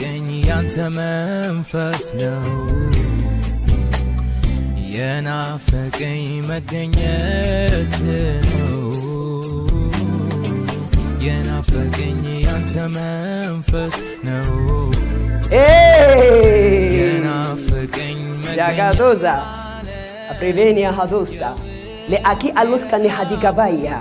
የናፈቀኝ ያንተ መንፈስ ነው፣ የናፈቀኝ መገኘት ነው፣ የናፈቀኝ ያንተ መንፈስ ነው፣ Ehi! የናፈቀኝ መገኘት Giacatosa, Aprivenia Hadosta, le aki aluska ni hadiga baya,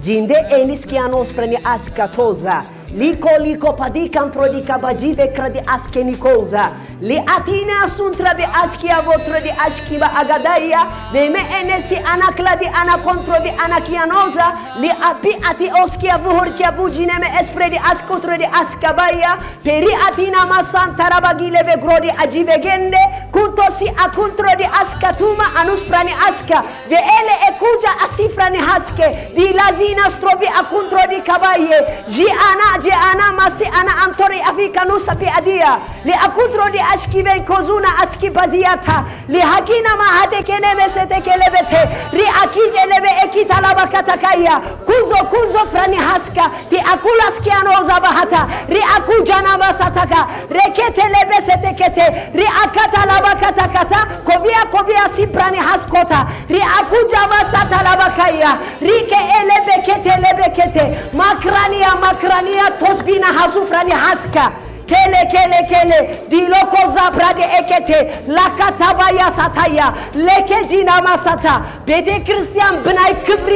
jinde eniski anos preni aska toza, liko liko padi kantro di kabaji be kredi aske ni koza, li atine asuntra be aski avotre di aski ba agadaya, de me enesi anakla di ana kontro di anakianoza, li api ati oski avuhor ki abujine me espre di askotre di askabaya, Peri atina masan tarabagi lebe grodi ajibe gende, kuto si akuntro di aska tuma anus prani aska, de ele e kuja asifrani haske, di lazina strobi akuntro di kabaye, ji ana, ji ana masi ana antori afika nusa pi adia, li akuntro di aski ben kozuna aski baziata, li hakina ma hate kene mesete kelebete, ri akije lebe ekita labakatakaya, kuzo kuzo prani haska, Ti akulas kiano zabahata, ri akujana basataka, rekete lebesete kete, ri akata labakata kata, kovia kovia siprani haskota, ri akuja basata labakaya, ri ke elebekete lebekete, makrania makrania tosbina hasufrani haska, kele kele kele, diloko zaprade ekete, lakata baya sataya, leke jina masata, ቤተ ክርስቲያን ብናይ ክብሪ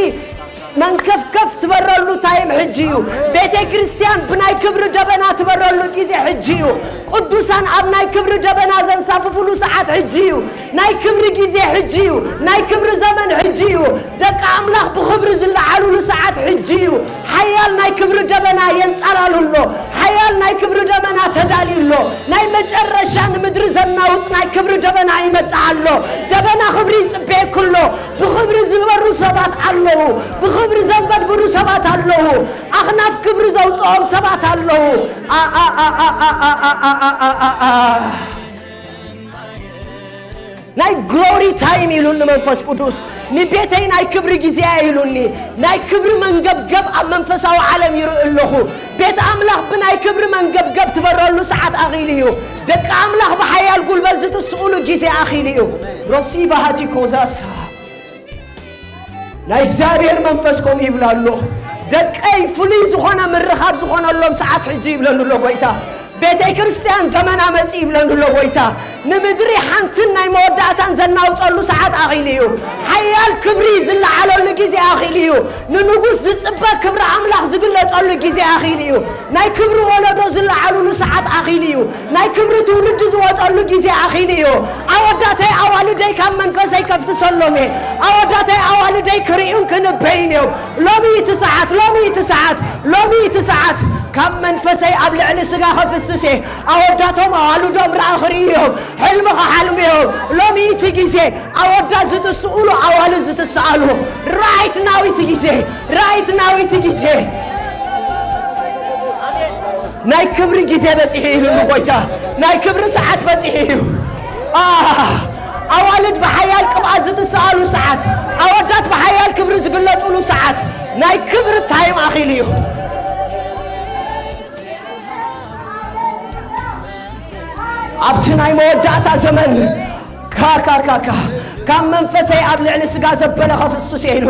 መንከፍከፍ ትበረሉ ታይም ሕጂ እዩ። ቤተ ክርስቲያን ብናይ ክብሪ ደበና ትበረሉ ጊዜ ሕጂ እዩ። ቅዱሳን ኣብ ናይ ክብሪ ደበና ዘንሳፍፉሉ ሰዓት ሕጂ እዩ። ናይ ክብሪ ጊዜ ሕጂ እዩ። ናይ ክብሪ ዘመን ሕጂ እዩ። ደቂ ኣምላኽ ብኽብሪ ዝለዓሉሉ ሰዓት ሕጂ እዩ። ሓያል ናይ ክብሪ ደበና የንጻላሉ ኣሎ። ሓያል ናይ ክብሪ ደበና ተዳልዩ ኣሎ። ናይ መጨረሻ ንምድሪ ዘናውጽ ናይ ክብሪ ደበና ይመጽእ ኣሎ። ደበና ክብሪ ይጽበየኩ ኣሎ። ብኽብሪ ዝበሩ ሰባት ኣለዉ። ብኽብሪ ዘንበድብሩ ሰባት ኣለዉ። ኣኽናፍ ክብሪ ዘውፅኦም ሰባት ኣለዉ። ናይ ግሎሪ ታይም ኢሉኒ መንፈስ ቅዱስ። ንቤተይ ናይ ክብሪ ግዜ ኢሉኒ። ናይ ክብሪ መንገብገብ ኣብ መንፈሳዊ ዓለም ይርኢ ኣለኹ። ቤት ኣምላኽ ብናይ ክብሪ መንገብገብ ትበረሉ ሰዓት ኣኺሉ እዩ። ደቂ ኣምላኽ ብሓያል ጉልበት ዝጥስኡሉ ግዜ ኣኺሉ እዩ። ሮሲ ባህቲ ኮዛሳ ናይ እግዚኣብሔር መንፈስ ከምኡ ይብል ኣሎ። ደቀይ ፍሉይ ዝኾነ ምርኻብ ዝኾነሎም ሰዓት ሕጂ ይብለሉ ኣሎ ጎይታ። ቤተ ክርስቲያን ዘመና መጺ ይብለሉ ኣሎ ጎይታ። ንምድሪ ሓንትን ናይ መወዳእታን ዘናውጸሉ ሰዓት ኣኺሉ እዩ። ሓያል ክብሪ ዝለዓለሉ ግዜ ኣኺሉ እዩ። ንንጉስ ዝጽበ ክብሪ ኣምላኽ ዝግለጸሉ ግዜ ኣኺሉ እዩ። ናይ ክብሪ ወለዶ ዝለዓሉሉ ሰዓት ኣኺሉ እዩ። ናይ ክብሪ ትውልዲ ዝወጸሉ ግዜ ኣኺሉ እዩ። ኣወዳተይ ኣዋልደይ ካብ መንፈሰይ ከፍስሰሎም እየ። ኣወዳተይ ኣዋልደይ ክርእዩን ክንበይን እዮም። ሎሚ እቲ ሰዓት፣ ሎሚ እቲ ሰዓት፣ ሎሚ እቲ ሰዓት ካብ መንፈሰይ ኣብ ልዕሊ ስጋ ከፍስስ እየ። ኣወዳቶም ኣዋልዶም ራእ ክርእዩ እዮም። ሕልሚ ክሓልሙ እዮም። ሎሚ እቲ ግዜ ኣወዳት ዝጥስኡሉ ኣዋልድ ዝጥስኣሉ ራይት ናው እቲ ግዜ ራይት ናው እቲ ግዜ ናይ ክብሪ ግዜ በፂሑ እዩ ንጎይታ ናይ ክብሪ ሰዓት በፂሑ እዩ ኣዋልድ ብሓያል ቅብኣት ዝጥስኣሉ ሰዓት ኣወዳት ብሓያል ክብሪ ዝግለፅሉ ሰዓት ናይ ክብሪ ታይም ኣኺሉ እዩ ኣብቲ ናይ መወዳእታ ዘመን ካካካካ ካብ መንፈሰይ ኣብ ልዕሊ ስጋ ዘበለ ከፍስስ እየ ኢሉ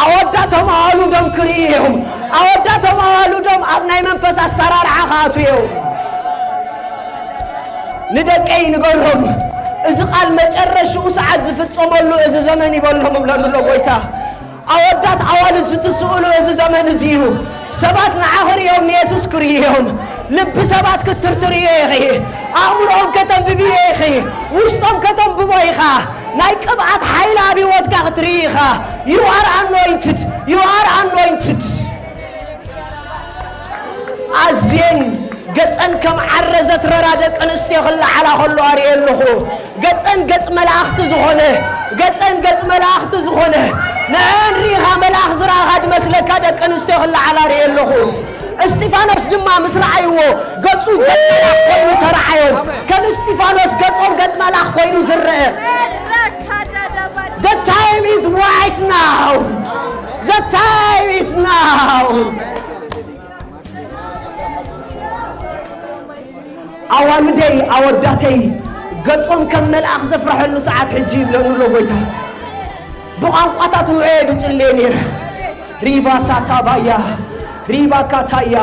ኣወዳቶም ኣዋልዶም ክርኢ እዮም ኣወዳቶም ኣዋልዶም ኣብ ናይ መንፈስ ኣሰራርዓ ክኣትዉ እዮም ንደቀይ ንገሮም እዚ ቃል መጨረሽኡ ሰዓት ዝፍጸመሉ እዚ ዘመን ይበሎም እብለሉ ኣሎ ጎይታ ኣወዳት ኣዋልድ ዝጥስኡሉ እዚ ዘመን እዚ እዩ። ሰባት ንዓ ክርእዮም ንየሱስ ክርእዮም። ልቢ ሰባት ክትርትርዮ ኢኺ። ኣእምሮኦም ከተንብብዮ ኢኺ። ውሽጦም ከተንብቦ ኢኻ። ናይ ቅብኣት ሓይሊ ኣብ ህይወትካ ክትርኢ ኢኻ። You are anointed. You are anointed. ኣዝየን ገጸን ከም ዓረ ዘትረራ ደቂ ኣንስትዮ ክለዓላ ከለዋ ርእየ ኣለኹ። ገጸን ገጽ መላእኽቲ ዝኾነ ገጸን ገጽ መላእኽቲ ዝኾነ ንዐን ርኢኻ መልኣኽ ዝረኣኻ ድመስለካ ደቂ ኣንስትዮ ክለዓላ ርእየ ኣለኹ። እስጢፋኖስ ድማ ምስ ረኣይዎ ገጹ ገጽ መልኣኽ ኮይኑ ተረዓዮም። ከም እስጢፋኖስ ገጾም ገጽ መልኣኽ ኮይኑ ዝረአ The time is right now. The time is now. ኣዋልደይ ኣወዳተይ ገጾም ከም መልኣኽ ዘፍርሐሉ ሰዓት ሕጂ ይብለኒ ኣሎ ጎይታ። ብቋንቋታት ውዕየ ድጽልየ ነይረ። ሪባ ሳታባያ፣ ሪባ ካታያ፣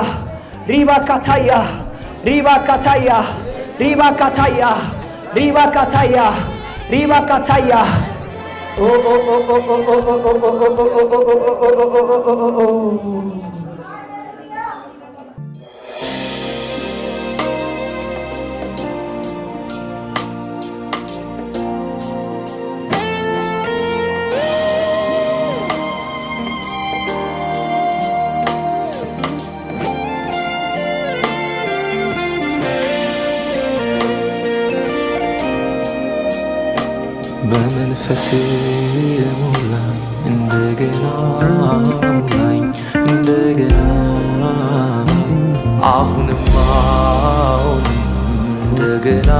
ሪባ ካታያ፣ ሪባ ካታያ፣ ሪባ ካታያ፣ ሪባ ካታያ፣ ሪባ ካታያ። በመንፈስ ሙላኝ እንደገና፣ ሙላኝ እንደገና፣ አሁንም አሁንም እንደገና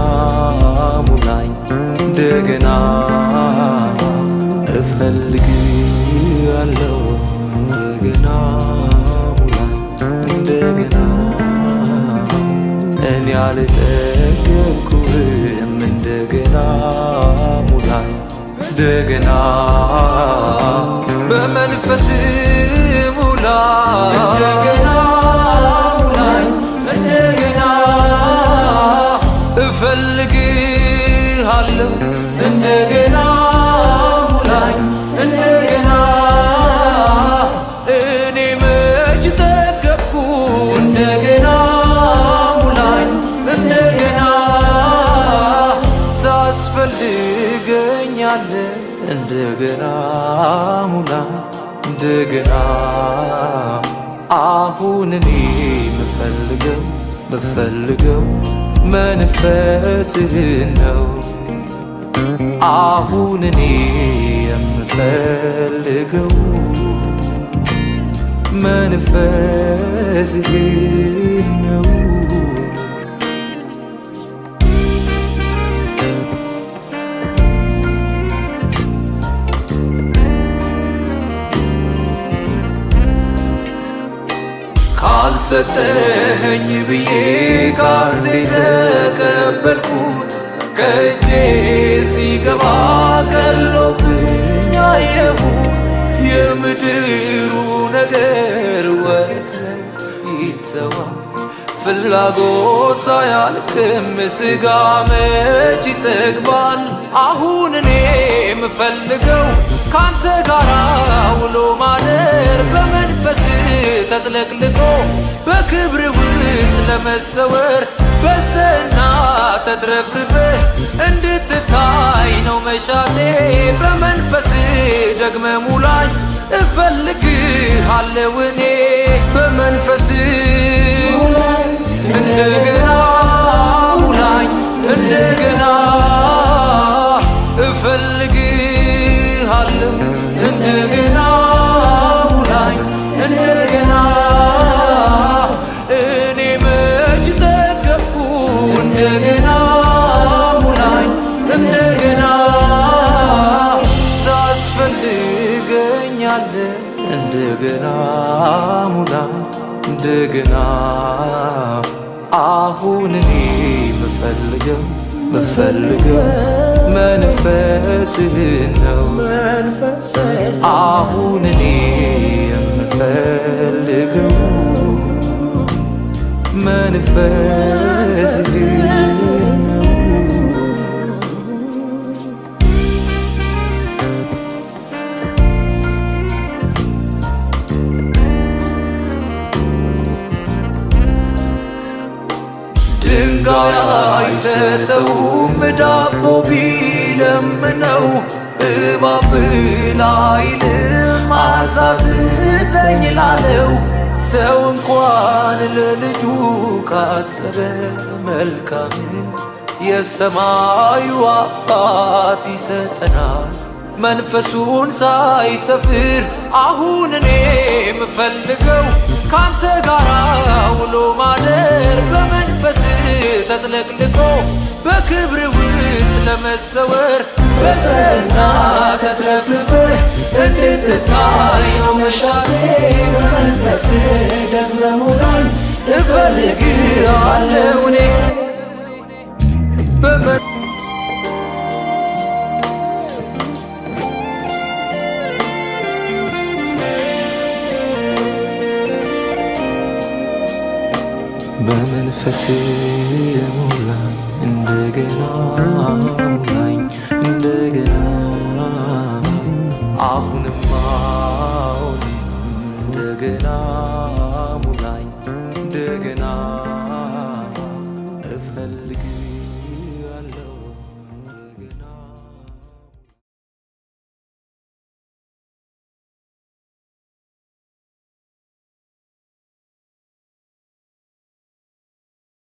ሙላኝ እንደገና፣ እፈልግሃለሁ እንደገና ሙላኝ እንደገና፣ እኔ አልጠገብኩህም እንደገና ሙላኝ እንደገና፣ በመንፈስ ሙላኝ እንደገና፣ ሙላኝ እንደገና፣ እፈልግሃለሁ እንደገና፣ ሙላኝ እንደገና፣ እኔ መች ጠገብኩ እንደገና፣ ሙላኝ እንደገና፣ ታስፈልገኛለህ እንደገና፣ ሙላኝ እንደገና፣ አሁን እኔ የምፈልገው፣ የምፈልገው መንፈስህን ነው። አሁን እኔ የምፈልገው መንፈስህን ነው። ካልሰጠኸኝ ብዬ ካንተ የተቀበልኩት፣ ከእጄ ሲገባ ቀሎብኝ አየሁት። የምድሩ ነገር ወረት ነው ይተዋል፣ ፍላጎት አያልቅም፣ ስጋ መች ይጠግባል? አሁን እኔ የምፈልገው ካንተ ጋር ውሎ ማደር፣ በመንፈስ ተጥለቅልቆ በክብር ውስጥ ለመሰወር፣ በስተና ተትረፍርፈ እንድትታይ ነው መሻቴ። በመንፈስ ደግመ ሙላኝ፣ እፈልግሃለሁ እኔ። በመንፈስ ሙላኝ እንደገና፣ ሙላኝ እንደገና፣ እፈልግሃለሁ እንደገና፣ ሙላኝ እንደገና፣ እኔ መች ጠገብኩ እንደገና፣ ሙላኝ እንደገና፣ ታስፈልገኛለህ እንደገና፣ ሙላኝ እንደገና። አሁን እኔ የምፈልገው፣ የምፈልገው መንፈስህን ነው። አሁን እኔ የምፈልገው መንፈስህን ነው። ድንጋይ አይሰጠውም ዳቦ ቢለምነው፣ እባብ ብላ አይልም አሳ ስጠኝ ላለው። ሰው እንኳን ለልጁ ካሰበ መልካም የሰማዩ አባት ይሰጠናል መንፈሱን ሳይሰፍር። አሁን እኔ የምፈልገው ካንተ ጋር ውሎ ማደር፣ በመንፈስ ተጥለቅልቆ በክብር ውስጥ ለመሰወር፣ በሰና ተትረፍርፈ እንድትታይ ነው መሻቴ። በመንፈስ ደግመ ሙላኝ፣ እፈልግሃለሁ እኔ። በመ- በመንፈስ ሙላኝ እንደገና፣ ሙላኝ እንደገና፣ አሁንማ እንደገና